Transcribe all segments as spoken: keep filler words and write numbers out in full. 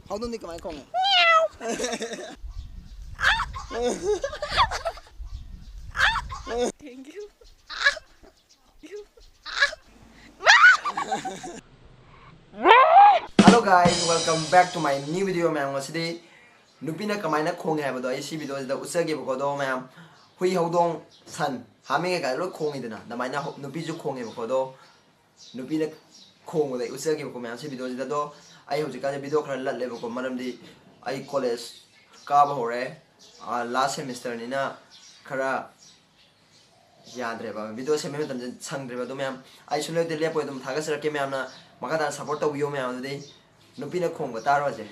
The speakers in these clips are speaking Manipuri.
ꯍꯧꯗꯣꯡꯗꯤ ꯀꯃꯥꯏꯅ ꯈꯣꯡꯉꯦ? Thank you. Hello guys, welcome back to my new video. ꯃꯌꯥꯝ, ꯉꯁꯤꯗꯤ ꯅꯨꯄꯤꯅ ꯀꯃꯥꯏꯅ ꯈꯣꯡꯉꯦ ꯍꯥꯏꯕꯗꯣ ꯑꯩ ꯁꯤ ꯚꯤꯗꯤꯑꯣꯁꯤꯗ ꯎꯠꯆꯒꯦꯕꯀꯣ꯫ ꯑꯗꯣ ꯃꯌꯥꯝ, ꯍꯨꯏ, ꯍꯧꯗꯣꯡ, ꯁꯟ, ꯍꯥꯃꯦꯡ ꯀꯩꯀꯥ ꯂꯣꯏ ꯈꯣꯡꯉꯤꯗꯅ, ꯑꯗꯨꯃꯥꯏꯅ ꯍꯧ- ꯅꯨꯄꯤꯁꯨ ꯈꯣꯡꯉꯦꯕꯀꯣ꯫ ꯑꯗꯣ ꯅꯨꯄꯤꯅ ꯈꯣꯡꯕꯗ ꯑꯩ ꯎꯠꯆꯒꯦꯕꯀꯣ ꯃꯌꯥꯝ ꯁꯤ ꯚꯤꯗꯤꯑꯣꯁꯤꯗ꯫ ꯑꯗꯣ ꯑꯩ ꯍꯧꯖꯤꯛꯀꯥꯟꯁꯦ ꯚꯤꯗꯤꯑꯣ ꯈꯔ ꯂꯠꯂꯦꯕꯀꯣ, ꯃꯔꯝꯗꯤ ꯑꯩ ꯀꯣꯂꯦꯖ ꯀꯥꯕ ꯍꯧꯔꯦ, ꯂꯥꯁ ꯁꯦꯃꯤꯁꯇꯔꯅꯤꯅ ꯈꯔ ꯌꯥꯗ꯭ꯔꯦꯕ, ꯚꯤꯗꯤꯑꯣ ꯁꯦꯝꯕꯩ ꯃꯇꯝꯁꯦ ꯁꯪꯗ꯭ꯔꯦꯕ꯫ ꯑꯗꯣ ꯃꯌꯥꯝ, ꯑꯩ ꯁꯨꯡꯂꯦꯞꯇꯤ ꯂꯦꯞꯄꯣꯏ, ꯑꯗꯨꯝ ꯊꯥꯒꯠꯆꯔꯛꯀꯦ꯫ ꯃꯌꯥꯝꯅ ꯃꯈꯥ ꯇꯥꯅ ꯁꯞꯄꯣꯔꯠ ꯇꯧꯕꯤꯌꯣ ꯃꯌꯥꯝ꯫ ꯑꯗꯨꯗꯤ ꯅꯨꯄꯤꯅ ꯈꯣꯡꯕ ꯇꯥꯔꯣꯁꯦ꯫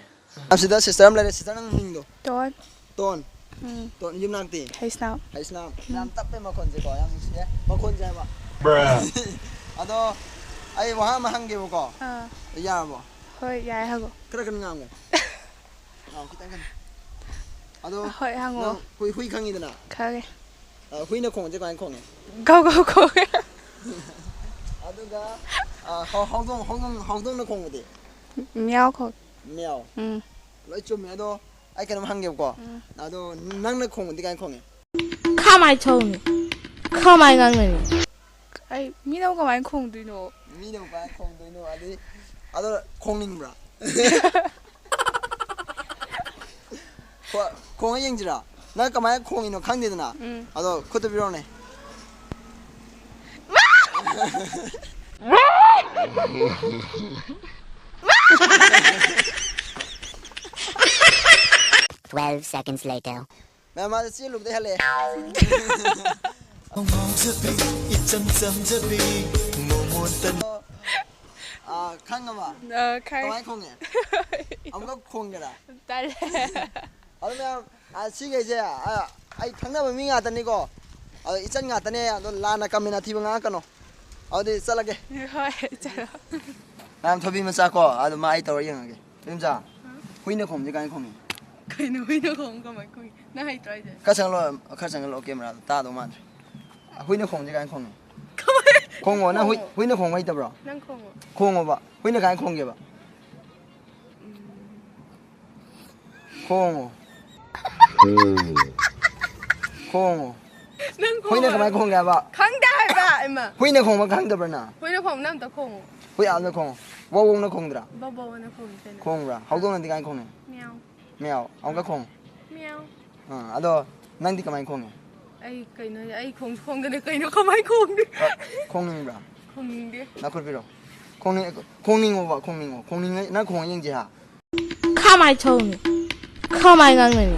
ꯑꯁꯤꯗ ꯁꯤꯁꯇꯔ ꯑꯃ ꯂꯩꯔꯦ꯫ ꯁꯤꯁꯇꯔ, ꯅꯪ ꯃꯤꯡꯗꯣ? ꯇꯣꯟ꯫ ꯇꯣꯟ꯫ ꯎꯝ꯫ ꯇꯣꯟ, ꯌꯨꯝꯅꯥꯛꯇꯤ? ꯍꯩꯁꯅꯥꯝ꯫ ꯍꯩꯁꯅꯥꯝ꯫ ꯎꯝ꯫ ꯌꯥꯝ ꯇꯞꯄꯦ ꯃꯈꯣꯟꯁꯦꯀꯣ, ꯌꯥꯝ ꯅꯨꯡꯁꯤꯌꯦ ꯃꯈꯣꯟꯁꯦ ꯍꯥꯏꯕ꯫ ꯑꯗꯣ ꯑꯩ ꯋꯥꯍꯪ ꯑꯃ ꯍꯪꯒꯦꯕꯀꯣ꯫ ꯑꯥ꯫ ꯌꯥꯔꯕꯣ? ꯍꯣꯏ, ꯌꯥꯏ, ꯍꯪꯉꯣ꯫ ꯈꯔ ꯀꯟꯅ ꯉꯥꯡꯉꯣ꯫ ꯑꯥ, ꯈꯤꯇꯪ ꯀꯟꯅ꯫ ꯑꯗꯣ ꯍꯣꯏ, ꯍꯪꯉꯣ꯫ ꯅꯪ ꯍꯨꯏ, ꯍꯨꯏ ꯈꯪꯉꯤꯗꯅ? ꯈꯪꯉꯦ꯫ ꯑ, ꯍꯨꯏꯅ ꯈꯣꯡꯕꯁꯦ ꯀꯃꯥꯏꯅ ꯈꯣꯡꯉꯦ? ꯒꯧ ꯒꯧ ꯈꯣꯡꯉꯦ꯫ ꯑꯗꯨꯒ, ꯑ, ꯍꯧ-, ꯍꯧꯗꯣꯡ, ꯍꯧꯗꯣꯡ, ꯍꯧꯗꯣꯡꯅ ꯈꯣꯡꯕꯗꯤ? ꯃꯤꯌꯥꯎ ꯈꯣꯡ꯫ ꯃꯤꯌꯥꯎ꯫ ꯎꯝ꯫ ꯂꯣꯏ ꯆꯨꯝꯃꯦ꯫ ꯑꯗꯣ ꯑꯩ ꯀꯩꯅꯣꯝ ꯍꯪꯒꯦꯕꯀꯣ꯫ ꯎꯝ꯫ ꯑꯗꯣ ꯅꯪꯅ ꯈꯣꯡꯕꯗꯤ ꯀꯃꯥꯏꯅ ꯈꯣꯡꯉꯦ? ꯈꯃꯥꯏ ꯊꯧꯅꯤ? ꯈꯃꯥꯏ ꯉꯥꯡꯅꯅꯤ? ꯑꯩ, ꯃꯤꯅꯕꯨ ꯀꯃꯥꯏꯅ ꯈꯣꯡꯗꯣꯏꯅꯣ? ꯃꯤꯅꯕꯨ ꯀꯃꯥꯏꯅ ꯈꯣꯡꯗꯣꯏꯅꯣ? ꯑꯗꯨꯗꯤ, ꯑꯗꯣ ꯈꯣꯡꯅꯤꯡꯕ꯭ꯔꯥ? ꯈꯣ-, ꯈꯣꯡꯉ ꯌꯦꯡꯁꯤꯔꯥ? ꯅꯪ ꯀꯃꯥꯏꯅ ꯈꯣꯡꯉꯤꯅꯣ ꯈꯪꯗꯦꯗꯅ? ꯎꯝ꯫ ꯑꯗꯣ ꯈꯨꯠꯇ ꯄꯤꯔꯛꯑꯣꯅꯦ꯫ Twelve seconds later. ꯃꯌꯥꯝ, ꯃꯥꯁꯦ ꯆꯦꯜꯂꯨꯕꯗꯩ ꯍꯜꯂꯛꯑꯦ꯫ ꯉꯥꯎꯖꯕꯤ, ꯏꯆꯝ ꯆꯝꯖꯕꯤ, ꯃꯣꯃꯣꯟꯇ꯫ ꯑꯥ, ꯈꯪꯉꯕ? ꯑꯥ, ꯈꯪꯉꯦ꯫ ꯀꯃꯥꯏꯅ ꯈꯣꯡꯉꯦ? ꯑꯃꯨꯛꯀ ꯈꯣꯡꯒꯦꯔꯥ? ꯇꯜꯂꯦ꯫ ꯑꯗꯨ ꯃꯌꯥꯝ, ꯑꯥ, ꯁꯤꯈꯩꯁꯦ, ꯑꯥ, ꯑꯩ ꯈꯪꯅꯕ ꯃꯤ ꯉꯥꯛꯇꯅꯤꯀꯣ꯫ ꯑꯗꯣ ꯏꯆꯟ ꯉꯥꯛꯇꯅꯦ꯫ ꯑꯗꯣ ꯂꯥꯟꯅ ꯀꯃꯦꯟ ꯑꯊꯤꯕ ꯉꯥꯡꯉꯛꯀꯅꯣ꯫ ꯑꯗꯨꯗꯤ ꯆꯠꯂꯒꯦ꯫ ꯍꯣꯏ, ꯆꯠꯂꯣ꯫ ꯃꯌꯥꯝ, ꯊꯣꯏꯕꯤ ꯃꯆꯥ ꯀꯣ, ꯑꯗꯨ ꯃꯥ ꯑꯩ ꯇꯧꯔ ꯌꯦꯡꯉꯒꯦ꯫ ꯊꯣꯏꯕꯤ ꯃꯆꯥ, ꯍꯨꯏꯅ ꯈꯣꯡꯕꯁꯦ ꯀꯃꯥꯏꯅ ꯈꯣꯡꯉꯤ? ꯀꯩꯅꯣ, ꯍꯨꯏꯅ ꯈꯣꯡ ꯀꯃꯥꯏꯅ ꯈꯣꯡꯉꯤ? ꯅꯪ ꯍꯩꯇ꯭ꯔꯣ ꯍꯥꯏꯁꯦ? ꯈꯔ ꯆꯪꯍꯜꯂꯣ, ꯈꯔ ꯆꯪꯍꯜꯂꯣ, ꯀꯦꯃꯦꯔꯥꯗꯣ ꯇꯥꯗꯧ ꯃꯥꯟꯗ꯭ꯔꯦ꯫ ꯍꯨꯏꯅ ꯈꯣꯡꯕꯁꯦ ꯀꯃꯥꯏꯅ ꯈꯣꯡꯉꯤ? ꯀꯃꯥꯏ-, ꯈꯣꯡꯉꯣ, ꯅꯪ ꯍꯨꯏ, ꯈꯣꯡꯉꯣ꯫ ꯍꯨꯏꯅ ꯈꯣꯡꯕ ꯍꯩꯇꯕ꯭ꯔꯣ? ꯅꯪ ꯈꯣꯡꯉꯣ꯫ ꯈꯣꯡꯉꯣꯕ꯫ ꯍꯨꯏꯅ ꯀꯃꯥꯏꯅ ꯈꯣꯡꯒꯦꯕ? ꯎꯝ꯫ ꯈꯣꯡꯉꯣ꯫ ꯈꯣꯡꯉꯣ꯫ ꯅꯪ ꯍꯨꯏꯅ ꯈꯣꯡꯉꯣ꯫ ꯀꯃꯥꯏꯅ ꯈꯣꯡꯒꯦ ꯍꯥꯏꯕ? ꯈꯪꯗꯦ ꯍꯥꯏꯕ, ꯏꯃꯥ꯫ ꯍꯨꯏꯅ ꯈꯣꯡꯕ ꯈꯪꯗꯕ꯭ꯔ ꯅꯪ? ꯍꯨꯏꯅ ꯈꯣꯡꯕ ꯅꯪ ꯑꯝꯇ ꯈꯣꯡꯉꯣ꯫ ꯍꯨꯏ ꯑꯝꯇ ꯈꯣꯡꯉꯣ꯫ ꯋꯧ ꯋꯧꯅ ꯈꯣꯡꯗ꯭ꯔꯥ? ꯕꯧ ꯕꯧ ꯑꯅ ꯈꯣꯡꯉꯤ ꯀꯩꯅꯣ꯫ ꯈꯣꯡꯕ꯭ꯔꯥ? ꯍꯧꯗꯣꯡꯅꯗꯤ ꯀꯃꯥꯏꯅ ꯈꯣꯡꯉꯤ? ꯃꯤꯌꯥꯎ꯫ ꯃꯤꯌꯥꯎ꯫ ꯑꯃꯨꯛꯀ ꯈꯣꯡꯉꯣ꯫ ꯃꯤꯌꯥꯎ꯫ ꯑꯥ, ꯑꯗꯣ ꯅꯪꯗꯤ ꯀꯃꯥꯏꯅ ꯈꯣꯡꯉꯤ? ꯑꯩ ꯀꯩꯅꯣ, ꯑꯩ ꯈꯣꯡꯁꯨ ꯈꯣꯡꯗꯅ ꯀꯩꯅꯣ ꯀꯃꯥꯏꯅ ꯈꯣꯡꯅꯤ? ꯑ, ꯈꯣꯡꯅꯤꯡꯕ꯭ꯔꯥ? ꯈꯣꯡꯅꯤꯡꯗꯦ꯫ ꯅꯥꯈꯨꯠ ꯄꯤꯔꯛꯑꯣ꯫ ꯈꯣꯡꯅꯤꯡ-, ꯈꯣꯡꯅꯤꯡꯉꯣꯕ, ꯈꯣꯡꯅꯤꯡꯉꯣ꯫ ꯈꯣꯡꯅꯤꯡꯉ-, ꯅꯪ ꯈꯣꯡꯉ ꯌꯦꯡꯁꯦ ꯍꯥ? ꯈꯃꯥꯏ ꯊꯣꯡꯅꯤ? ꯈꯃꯥꯏ ꯉꯥꯡꯅꯅꯤ?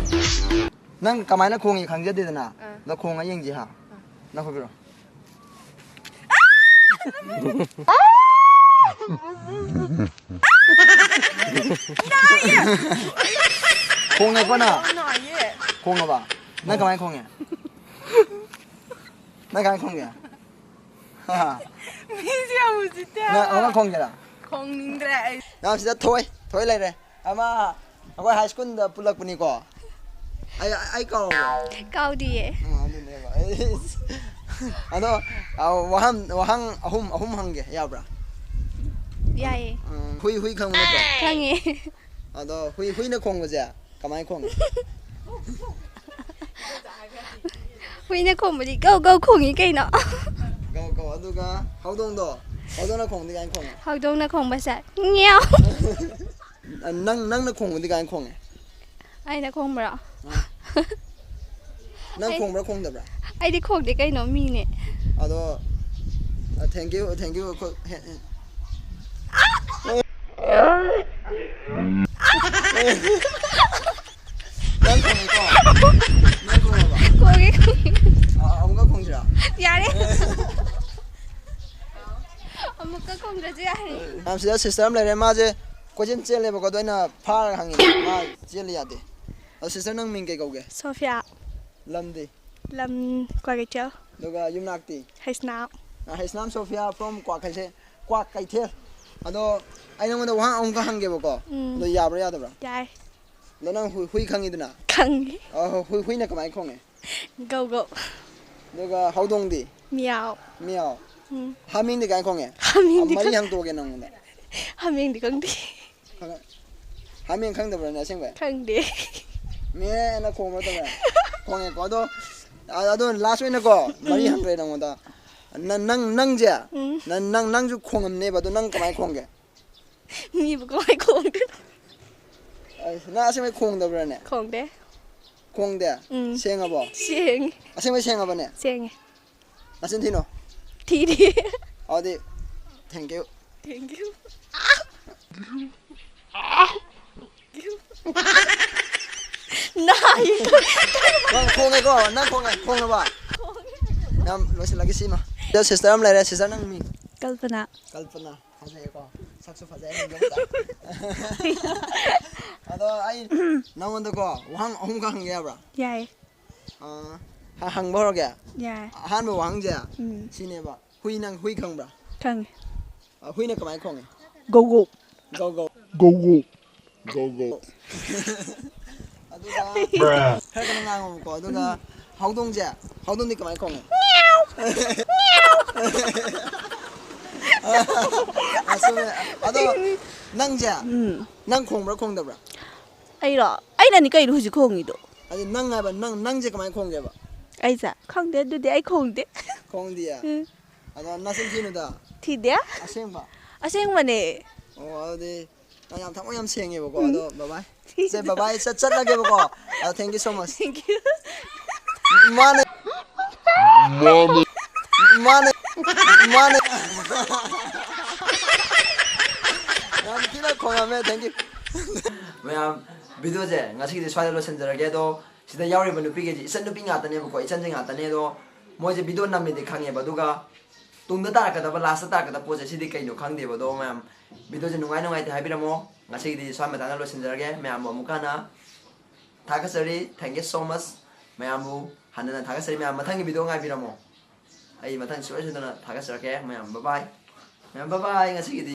ꯅꯪ ꯀꯃꯥꯏꯅ ꯈꯣꯡꯉꯤ ꯈꯪꯖꯗꯦꯗꯅ? ꯑꯥ꯫ ꯑꯗꯣ ꯈꯣꯡꯉ ꯌꯦꯡꯁꯦ ꯍꯥ? ꯑꯥ꯫ ꯅꯥꯈꯨꯠ ꯄꯤꯔꯛꯑꯣ꯫ ꯈꯣꯡꯉꯦꯀꯣ ꯅꯪ? ꯅꯥꯏꯌꯦ꯫ ꯈꯣꯡꯉꯕ? ꯅꯪ ꯀꯃꯥꯏꯅ ꯈꯣꯡꯉꯦ? ꯅꯪ ꯀꯃꯥꯏꯅ ꯈꯣꯡꯒꯦ? ꯃꯤꯁꯦ ꯌꯥꯝ ꯎꯁꯤꯠꯇꯦ ꯅꯪ ꯍꯥꯏꯕ꯫ ꯑꯃꯨꯛ ꯈꯣꯡꯒꯦꯔꯥ? ꯈꯣꯡꯅꯤꯡꯗ꯭ꯔꯦ ꯑꯩ꯫ ꯅꯪ ꯁꯤꯗ ꯊꯣꯏ, ꯊꯣꯏ ꯂꯩꯔꯦ꯫ ꯑꯃ ꯑꯩꯈꯣꯏ ꯍꯥꯏ ꯁ꯭ꯀꯨꯜꯗ ꯄꯨꯜꯂꯛꯄꯅꯤꯀꯣ꯫ ꯑꯩ, ꯑꯩ ꯀꯥꯎꯔꯕꯣ? ꯀꯥꯎꯗꯤꯌꯦ꯫ ꯑ, ꯑꯗꯨꯅꯦꯕ꯫ ꯑꯩ, ꯑꯗꯣ, ꯑ, ꯋꯥꯍꯪ, ꯋꯥꯍꯪ ꯑꯍꯨꯝ, ꯑꯍꯨꯝ ꯍꯪꯒꯦ, ꯌꯥꯕ꯭ꯔꯥ? ꯌꯥꯏꯌꯦ꯫ ꯎꯝ, ꯍꯨꯏ, ꯍꯨꯏ ꯈꯪꯕ ꯅꯠꯇ꯭ꯔꯣ? ꯈꯪꯉꯦ꯫ ꯑꯗꯣ ꯍꯨꯏ, ꯍꯨꯏꯅ ꯈꯣꯡꯕꯁꯦ ꯀꯃꯥꯏꯅ ꯈꯣꯡꯉꯤ? ꯍꯨꯏꯅ ꯈꯣꯡꯕꯗꯤ ꯒꯧ ꯒꯧ ꯈꯣꯡꯉꯤ ꯀꯩꯅꯣ꯫ ꯒꯧ ꯒꯧ꯫ ꯑꯗꯨꯒ ꯍꯧꯗꯣꯡꯗꯣ? ꯍꯧꯗꯣꯡꯅ ꯈꯣꯡꯕꯗꯤ ꯀꯃꯥꯏꯅ ꯈꯣꯡꯉꯤ? ꯍꯧꯗꯣꯡꯅ ꯈꯣꯡꯕꯁꯦ ꯉꯦꯎ꯫ ꯅꯪ, ꯅꯪꯅ ꯈꯣꯡꯕꯗꯤ ꯀꯃꯥꯏꯅ ꯈꯣꯡꯉꯤ? ꯑꯩꯅ ꯈꯣꯡꯕ꯭ꯔꯣ? ꯑꯥ꯫ ꯅꯪ ꯑꯩ ꯈꯣꯡꯕ꯭ꯔꯥ ꯈꯣꯡꯗꯕ꯭ꯔꯥ? ꯑꯩꯗꯤ ꯈꯣꯡꯗꯦ ꯀꯩꯅꯣ, ꯃꯤꯅꯦ꯫ ꯑꯗꯣ, ꯑ, thank you, thank you, ꯑꯩꯈꯣꯏ, ꯍꯦ, ꯍꯦ꯫ ꯅꯪ ꯈꯣꯡꯉꯦꯀꯣ? ꯅꯪ ꯈꯣꯡꯉꯕ? ꯈꯣꯡꯉꯦ, ꯈꯣꯡꯉꯦ꯫ ꯑ, ꯑꯃꯨꯛꯀ ꯈꯣꯡꯁꯤꯔꯥ? ꯌꯥꯔꯦ꯫ ꯑꯃꯨꯛꯀ ꯈꯣꯡꯗ꯭ꯔꯁꯨ ꯌꯥꯔꯦ꯫ ꯃꯌꯥꯝ ꯁꯤꯗ sister ꯑꯃ ꯂꯩꯔꯦ, ꯃꯥꯁꯦ ꯀꯣꯏꯆꯦꯟ ꯆꯦꯜꯂꯦꯕꯀꯣ, ꯑꯗꯣ ꯑꯩꯅ ꯐꯥꯔꯒ ꯍꯪꯉꯤꯅꯦ, ꯃꯥ ꯆꯦꯜꯂꯤ ꯌꯥꯗꯦ꯫ ꯑꯗꯣ sister ꯅꯪ ꯃꯤꯡ ꯀꯩ ꯀꯧꯒꯦ? ꯁꯣꯐꯤꯌꯥ꯫ ꯂꯝꯗꯤ? ꯂꯝ ꯀ꯭ꯋꯥꯀꯩꯊꯦꯜ꯫ ꯑꯗꯨꯒ ꯌꯨꯝꯅꯥꯛꯇꯤ? ꯍꯩꯁꯅꯥꯝ꯫ ꯑ, ꯍꯩꯁꯅꯥꯝ ꯁꯣꯐꯤꯌꯥ from ꯀ꯭ꯋꯥꯀꯩꯊꯦꯜ, ꯀ꯭ꯋꯥꯀꯩꯊꯦꯜ꯫ ꯑꯗꯣ ꯑꯩ ꯅꯉꯣꯟꯗ ꯋꯥꯍꯪ ꯑꯃꯨꯛꯀ ꯍꯪꯒꯦꯕꯀꯣ꯫ ꯎꯝ꯫ ꯑꯗꯣ ꯌꯥꯕ꯭ꯔꯥ ꯌꯥꯗꯕ꯭ꯔꯥ? ꯌꯥꯏ꯫ ꯑꯗꯣ ꯅꯪ ꯍꯨꯏ, ꯍꯨꯏ ꯈꯪꯉꯤꯗꯅ? ꯈꯪꯉꯤ꯫ ꯑ, ꯍꯨꯏ, ꯍꯨꯏꯅ ꯀꯃꯥꯏꯅ ꯈꯣꯡꯉꯦ? ꯒꯧ ꯒꯧ꯫ ꯑꯗꯨꯒ ꯍꯧꯗꯣꯡꯗꯤ? ꯃꯤꯌꯥꯎ꯫ ꯃꯤꯌꯥꯎ꯫ ꯎꯝ꯫ ꯍꯥꯃꯦꯡꯗꯤ ꯀꯃꯥꯏꯅ ꯈꯣꯡꯉꯦ? ꯍꯥꯃꯦꯡꯗꯤ ꯃꯔꯤ ꯈꯪ- ꯍꯪꯇꯣꯛꯑꯒꯦ ꯅꯪꯉꯣꯟꯗ꯫ ꯍꯥꯃꯦꯡꯗꯤ ꯈꯪꯗꯦ꯫ ꯈꯪ-, ꯍꯥꯃꯦꯡ ꯈꯪꯗꯕ꯭ꯔꯅꯦ ꯑꯁꯦꯡꯕꯩ? ꯈꯪꯗꯦ꯫ ꯃꯦꯅ ꯈꯣꯡꯕ꯭ꯔꯥ ꯇꯧꯕ꯭ꯔꯥ? ꯈꯣꯡꯉꯦꯀꯣ꯫ ꯑꯗꯣ, ꯑ-, ꯑꯗꯣ ꯂꯥꯁ ꯑꯣꯏꯅꯀꯣ, ꯃꯔꯤ ꯎꯝ꯫ ꯍꯪꯗ꯭ꯔꯦ ꯅꯪꯉꯣꯟꯗ꯫ ꯅ-, ꯅꯪ, ꯅꯪꯁꯦ, ꯎꯝ꯫ ꯅ-, ꯅꯪ, ꯅꯪꯁꯨ ꯈꯣꯡꯉꯝꯅꯦꯕ, ꯑꯗꯣ ꯅꯪ ꯀꯃꯥꯏꯅ ꯈꯣꯡꯒꯦ? ꯃꯤꯕꯨ ꯀꯃꯥꯏꯅ ꯈꯣꯡꯗꯣꯏꯅꯣ? ꯑꯩ, ꯅꯪ ꯑꯁꯦꯡꯕꯩ ꯈꯣꯡꯗꯕ꯭ꯔꯥꯅꯦ? ꯈꯣꯡꯗꯦ꯫ ꯈꯣꯡꯗꯦ? ꯎꯝ꯫ ꯁꯦꯡꯉꯕꯣ? ꯁꯦꯡꯉꯦ꯫ ꯑꯁꯦꯡꯕꯩ ꯁꯦꯡꯉꯕꯅꯦ? ꯁꯦꯡꯉꯦ꯫ ꯅꯆꯤꯟ ꯊꯤꯅꯣ? ꯊꯤꯗꯦ꯫ ꯑꯗꯨꯗꯤ, thank you꯫ Thank you꯫ ꯅꯥꯏ꯫ ꯅꯪ ꯈꯣꯡꯉꯦꯀꯣ? ꯅꯪ ꯈꯣꯡꯉꯦ? ꯈꯣꯡꯉꯕ? ꯌꯥꯝ ꯂꯣꯏꯁꯤꯜꯂꯒꯦ ꯁꯤꯃ꯫ ꯑꯗꯣ sister ꯑꯃ ꯂꯩꯔꯦ, sister ꯅꯪ ꯃꯤꯡ? ꯀꯜꯄꯅꯥ꯫ ꯀꯜꯄꯅꯥ꯫ ꯐꯖꯩꯌꯦꯀꯣ? ꯁꯛꯁꯨ ꯐꯖꯩ, ꯃꯤꯡꯁꯨ ꯐꯖꯩ꯫ ꯑꯗꯣ ꯑꯩ ꯅꯉꯣꯟꯗꯀꯣ ꯋꯥꯍꯪ ꯑꯍꯨꯝꯈꯛ ꯍꯪꯒꯦ ꯌꯥꯕ꯭ꯔꯥ? ꯌꯥꯏꯌꯦ꯫ ꯑꯥ, ꯍ-, ꯍꯪꯕ ꯍꯧꯔꯒꯦ꯫ ꯌꯥꯏ꯫ ꯑꯍꯥꯟꯕ ꯋꯥꯍꯪꯁꯦ ꯎꯝ꯫ ꯁꯤꯅꯦꯕ, ꯍꯨꯏ, ꯅꯪ ꯍꯨꯏ ꯈꯪꯕ꯭ꯔꯥ? ꯈꯪꯉꯦ꯫ ꯑ, ꯍꯨꯏꯅ ꯀꯃꯥꯏꯅ ꯈꯣꯡꯉꯦ? ꯒꯧ ꯒꯧ꯫ ꯒꯧ ꯒꯧ꯫ ꯒꯧ ꯒꯧ꯫ ꯒꯧ ꯒꯧ꯫ ꯑꯗꯨꯒ ꯈꯔ ꯀꯟꯅ ꯉꯥꯡꯉꯣꯕꯀꯣ꯫ ꯑꯗꯨꯒ ꯎꯝ꯫ ꯍꯧꯗꯣꯡꯁꯦ, ꯍꯧꯗꯣꯡꯗꯤ ꯀꯃꯥꯏꯅ ꯈꯣꯡꯉꯦ? ꯑ, ꯆꯨꯝꯃꯦ꯫ ꯑꯗꯣ ꯅꯪꯁꯦ, ꯎꯝ꯫ ꯅꯪ ꯈꯣꯡꯕ꯭ꯔꯥ ꯈꯣꯡꯗꯕ꯭ꯔꯥ? ꯑꯩꯔꯣ? ꯑꯩꯅꯅꯤ ꯀꯩꯅꯣ ꯍꯧꯖꯤꯛ ꯈꯣꯡꯉꯤꯗꯣ꯫ ꯑꯗꯨ ꯅꯪ ꯍꯥꯏꯕ, ꯅꯪ, ꯅꯪꯁꯦ ꯀꯃꯥꯏꯅ ꯈꯣꯡꯒꯦꯕ? ꯑꯩꯁꯦ? ꯈꯪꯗꯦ, ꯑꯗꯨꯗꯤ ꯑꯩ ꯈꯣꯡꯗꯦ꯫ ꯈꯣꯡꯗꯤꯌꯦ? ꯎꯝ꯫ ꯑꯗꯣ ꯅꯆꯤꯟ ꯊꯤꯅꯨꯗ꯫ ꯊꯤꯗꯦ꯫ ꯑꯁꯦꯡꯕ? ꯑꯁꯦꯡꯕꯅꯦ꯫ ꯑꯣ, ꯑꯗꯨꯗꯤ ꯅꯪ ꯌꯥꯝ ꯊꯃꯣꯏ ꯌꯥꯝ ꯁꯦꯡꯉꯦꯕꯀꯣ꯫ ꯎꯝ꯫ ꯑꯗꯣ bye bye꯫ ꯁꯦ, bye bye, ꯆꯠ-, ꯆꯠꯂꯒꯦꯕꯀꯣ꯫ ꯑꯗꯣ thank you so much꯫ Thank you꯫ ꯃꯥꯅꯦ꯫ ꯃꯥꯅꯦ꯫ ꯃꯥꯅꯦ꯫ ꯃꯥꯅꯦ꯫ ꯌꯥꯝ ꯊꯤꯅ ꯈꯣꯡꯉꯝꯃꯦ, thank you꯫ ꯃꯌꯥꯝ, videoꯁꯦ ꯉꯁꯤꯒꯤꯗꯤ ꯁ꯭ꯋꯥꯏꯗ ꯂꯣꯏꯁꯤꯟꯖꯔꯒꯦ꯫ ꯑꯗꯣ ꯁꯤꯗ ꯌꯥꯎꯔꯤꯕ ꯅꯨꯄꯤꯈꯩꯁꯦ ꯏꯆꯟ ꯅꯨꯄꯤ ꯉꯥꯛꯇꯅꯦꯕꯀꯣ, ꯏꯆꯟꯁꯤꯡ ꯉꯥꯛꯇꯅꯦ꯫ ꯑꯗꯣ ꯃꯣꯏꯁꯦ video ꯅꯝꯃꯦꯗꯤ ꯈꯪꯉꯦꯕ, ꯑꯗꯨꯒ ꯇꯨꯡꯗ ꯇꯥꯔꯛꯀꯗꯕ, lastꯇ ꯇꯥꯔꯛꯀꯗꯕ ꯄꯣꯠꯁꯦ ꯁꯤꯗꯤ ꯀꯩꯅꯣ ꯈꯪꯗꯦꯕ꯫ ꯑꯗꯣ ꯃꯌꯥꯝ, videoꯁꯦ ꯅꯨꯡꯉꯥꯏ ꯅꯨꯡꯉꯥꯏꯇꯦ ꯍꯥꯏꯕꯤꯔꯝꯃꯣ꯫ ꯉꯁꯤꯒꯤꯗꯤ ꯁ꯭ꯋꯥꯏ ꯃꯇꯥꯡꯗ ꯂꯣꯏꯁꯤꯟꯖꯔꯒꯦ꯫ ꯃꯌꯥꯝꯕꯨ ꯑꯃꯨꯛꯀ ꯍꯟꯅ ꯊꯥꯒꯠꯆꯔꯤ, thank you so much꯫ ꯃꯌꯥꯝꯕꯨ ꯍꯟꯅ ꯊꯥꯒꯠꯆꯔꯤ꯫ ꯃꯌꯥꯝ ꯃꯊꯪꯒꯤ video ꯉꯥꯏꯕꯤꯔꯝꯃꯣ꯫ ꯑꯩ ꯃꯊꯪ ꯁꯨꯡꯁꯣꯏ ꯁꯣꯏꯗꯅ ꯊꯥꯒꯠꯆꯔꯛꯀꯦ꯫ ꯃꯌꯥꯝ bye bye꯫ ꯃꯌꯥꯝ bye bye ꯉꯁꯤꯒꯤꯗꯤ꯫